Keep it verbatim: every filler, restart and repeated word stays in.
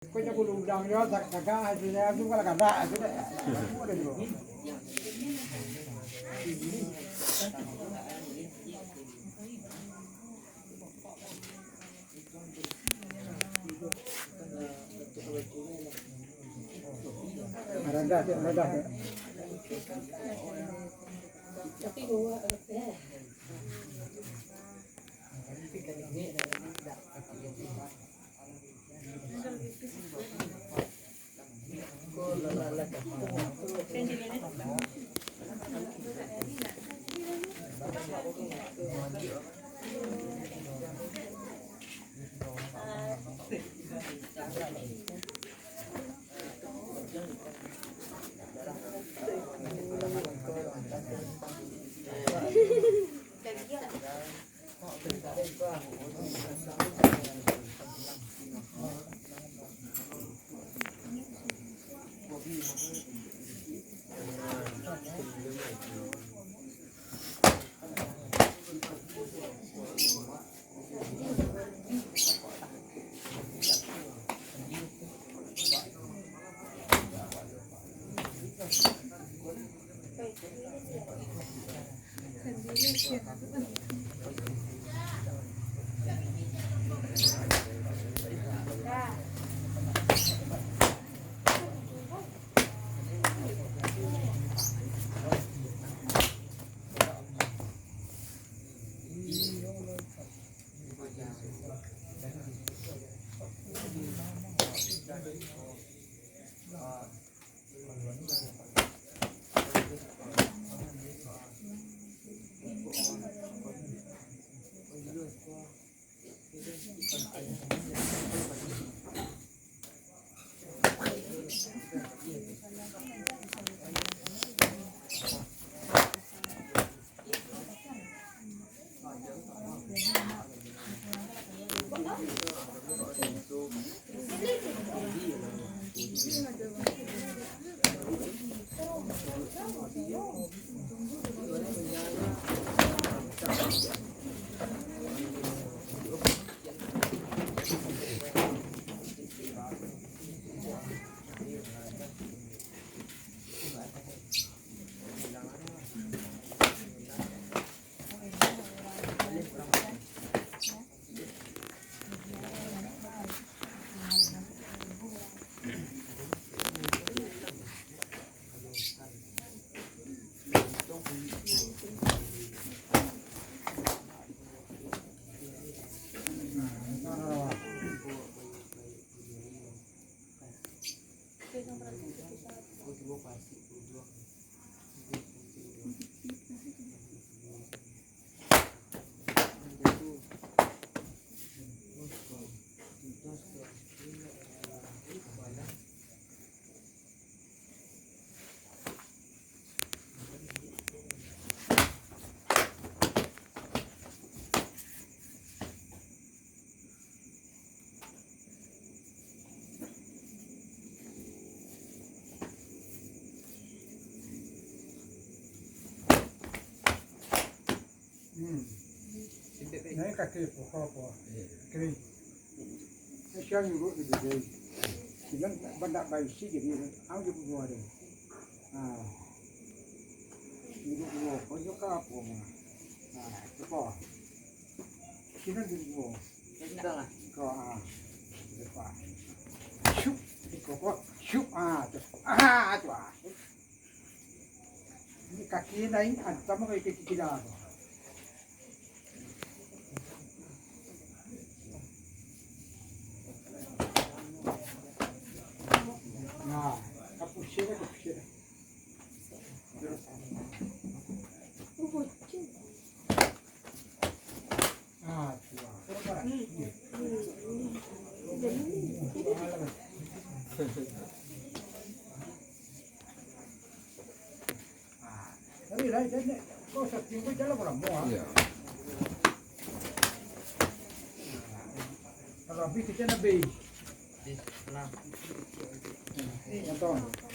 Kau cakap ulun udang jo, tak, tak, tak, tu kalau kada, tu dah. Radah, radah. Hmm. Nah, kaki pokok apa? Kering. Siang nyuruh di bidai. Siang bandak baisi jadi, ang di bawah deh. Ah. Nyuruh bawah, kau nyuruh ka apa, mah? Ah, apa? Siang di bawah. Kau, ah. Apa? Syuk, di kokok, syuk, ah, tu. Ah, tu, ah. Ini kaki lain, ah, sama kayak kaki kira tu. Nah, kapusik, kapusik. Ah, tu lah. Ah, tapi lah, dia ni, kau setting pun jalan kurang muat. Iya. Kalau habis, kita nak habis. Ini yang tahu.